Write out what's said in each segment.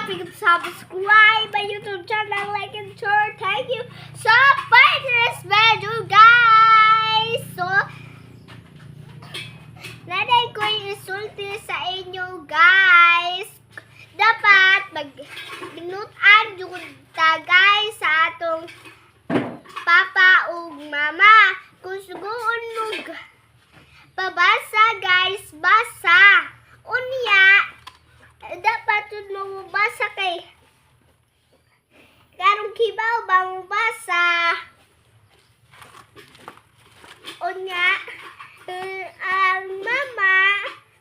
Subscribe my YouTube channel, like and share. Thank you so much this video, guys. So, nanay ko isulti sa inyo, guys. Dapat mag binutan jud ta, guys, sa atong papa ug mama. Kung suguon mo pabasa, guys, basa. Unya, dapat jud mo basa kay karong kibaw ba mo basa. Unya, ang mama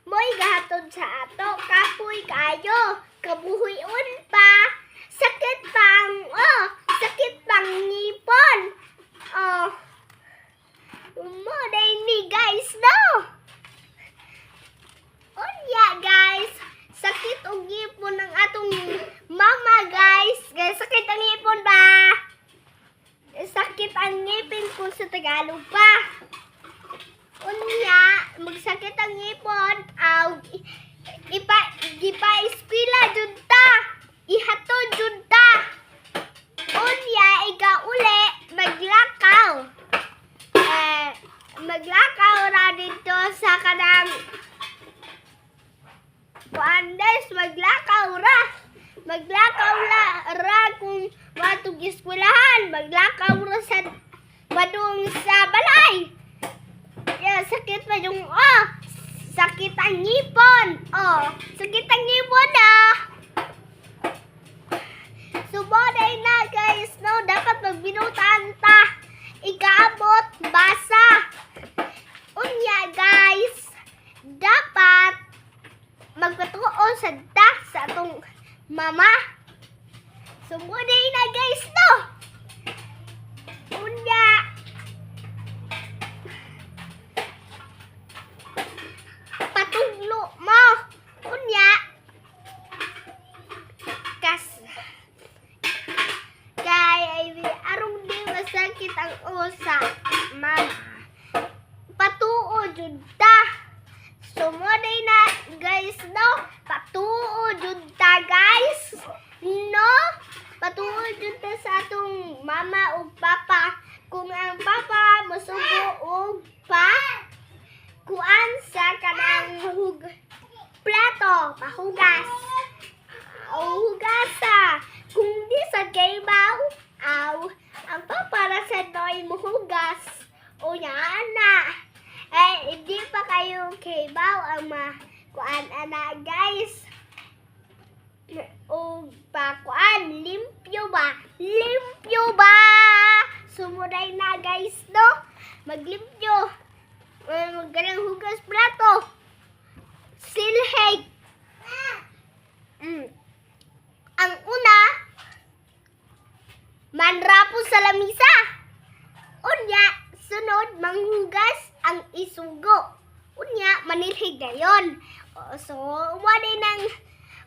mo'y gahatod sa ato, kapoy kayo, kabuhion pa, sakit pang, oh, sakit pang ngipon. Oh, mo ni, guys, no? Unya, guys, sakit og ngipon ng atong mama, guys. Guys, sakit ang ngipon ba? Sakit ang ngipin kung sa Tagalog pa. Unya, magsakit ang ngipon, aw, ipa, gipa eskwela jud ta. Ihatod jud ta. Unya, ikaw uli, maglakaw. Eh, maglakaw ra dito sa kanang kuan, guys, maglakaw ra. Maglakaw la ra kung matug eskwelahan, maglakaw ra sa padung sa balay. Yeah, sakit pa yung, oh, sakit ang ngipon. Oh, sakit ang ngipon ah. Suboday na, guys, no, dapat magbinutan ta. Ikaabot, basa. Unya, guys, dapat magpatuo sa ta sa atong mama. Sumuday na, guys, no. Unya, patuglo mo. Unya, kas kay ay arong di masakit ang usa mama. Patuo jud ta. Sumuday na, guys, no. Patuo jud ta, guys. No? Patuo jud ta sa atong mama ug papa. Kung ang papa mosugo og pa kuan sa kanang hug plato, pahugas. O hugasa. Kung di sa kaybaw, aw, ang papa ra sa noy muhugas. O na. Eh, hindi pa kayo kaybaw ang ma kuan ana, guys. O pa kuan, limpyo ba? Limpyo ba? Sumuday na, guys, no? Maglimpyo. Eh, magalang hugas plato. Silheg. Ang una, manrapo sa lamisa. Unya, sunod, manghugas ang isugo. Unya, manilhig dayon. O, so, wala nang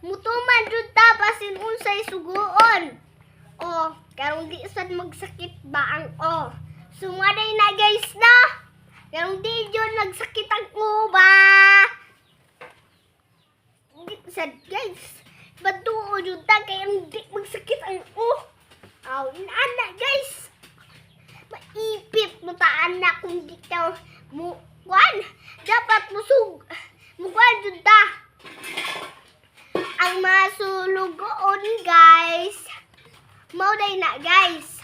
mutuman jud ta basin unsay suguon. O, karong di sad magsakit ba ang o. Sumaday na, guys, no? Karong di jud magsakit ang uba. Di sad, guys. Batuo jud ta kay ang di magsakit ang o. Aw, ana, guys. Maipit mo ta anak kung di ka mo kuan. Dapat musug mukuan jud ta. Ang mga sulugoon, guys. Mao day na, guys.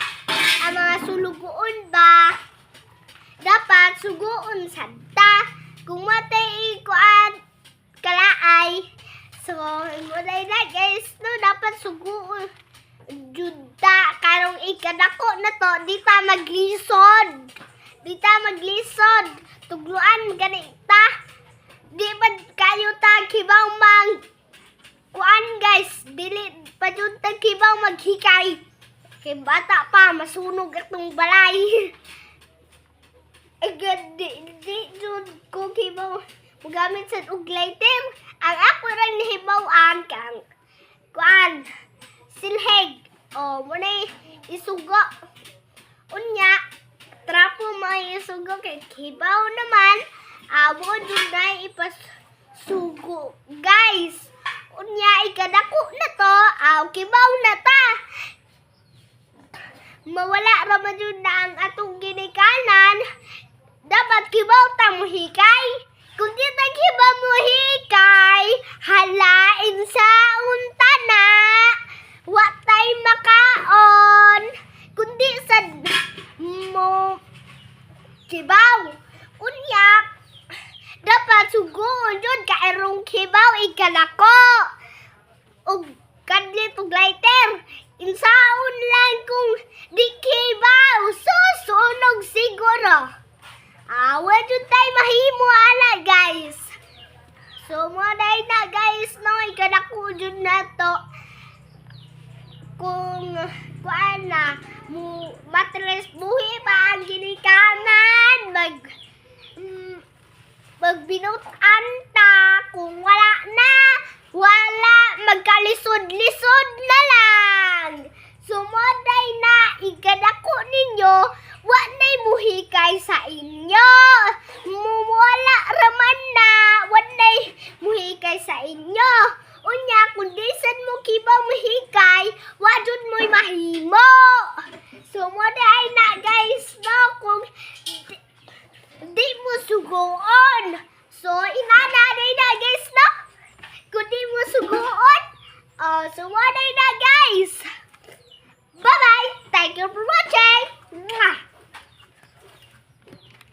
Ang mga sulugoon ba dapat suguon sad ta. Kung matay kuan kalaay. So, mo day na, guys, no, dapat suguon jud ta karong ikadako na to, di ta maglisod. Di ta maglisod. Tugluan gani ta. Di ba kayo ta kibaw mang kuan, guys, dili pa jud ta kibaw maghikay. Kay bata pa, masunog atong balay. Agad di, di jud ko kibaw mogamit sa og lighter. Ang ako rang nahibaw-an kang kuan, silheg. O, mo na isugo. Unya, trapo mo isugo kay kibaw naman. Amo jud na ipasugo, guys. Unya, ikadako na to. jud na ang atong ginikanan, dapat kibaw ta muhikay. Kung di ta kibaw muhikay, halain sa unta na, wa tay makaon. Kundi sad mo kibaw. Unya, dapat sugoon jud kay arong kibaw ikalako. Og kadlit og lighter. Insaon lang kung di kibaw, susunog siguro. Awa jud tay mahimo ala, guys. So mo na, guys, no, ikadako jud na to kung kuan na mo matres buhi pa ang ginikanan, magbinut-an ta. Kung wala na, wala, magkalisod-lisod na lang. Sumoday na ikadako ninyo, wa na'y muhikay sa inyo. Muwala raman na, wa na'y muhikay sa inyo. Unya, kung di sad mo kibaw muhikay, wa jud mo'y mahimo. So, mo na, guys, no, kung di mo sugoon. So, inana na, guys, no? Kung di mo sugoon, oh, so mo na, guys. Bye-bye! Thank you for watching! Mwah!